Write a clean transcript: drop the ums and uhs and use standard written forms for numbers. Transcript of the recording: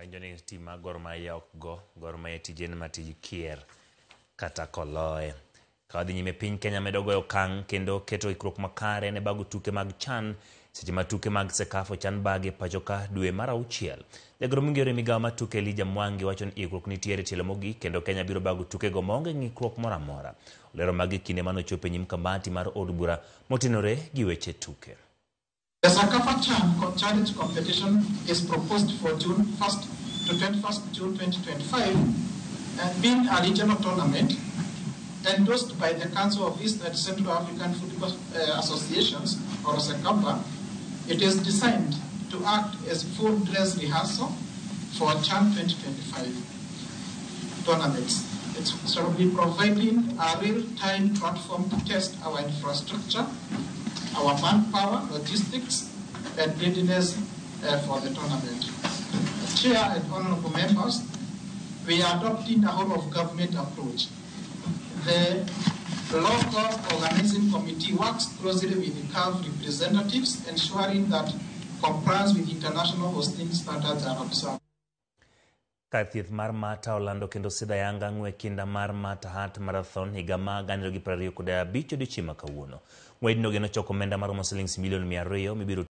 Awinjo ni tim mar Gor Mahia ok go, Gor Mahia tije en mana tij kier kata koloye. Ka wadhi nyime piny Kenya medo goyo okang' kendo keto ikruok makare ne bago tuke mag CHAN seche ma tuke mag CECAFA ochan bagi e pachoka dwe mar auchiel. Jagoro mong'ere e migawo mar tuke Elijah Mwangi wacho ni ikruok nitiere e tielo mogik kendo Kenya biro bago tukego maonge ng'ikruok moro amora. Olero magi kinde mane ochopo e nyim kamati mar od bura motenore gi weche tuke. The CECAFA CHAN Challenge competition is proposed for June 1st to 21st June 2025, and being a regional tournament endorsed by the Council of East and Central African Football Associations, or CECAFA. It is designed to act as full dress rehearsal for CHAN 2025 tournaments. It shall be providing a real-time platform to test our infrastructure, our manpower, logistics, and readiness for the tournament. Chair and honorable members, we are adopting a whole of government approach. The local organizing committee works closely with the CAF representatives, ensuring that compliance with international hosting standards are observed. Kar thieth mar Mata olando kendo sidho ayanga ng'we kinda mar Mata Heart Marathon higa ma 2025 odiochieng' ma kawuono. Ng'wejno geno choko omenda maromo silings milion 200 mibiro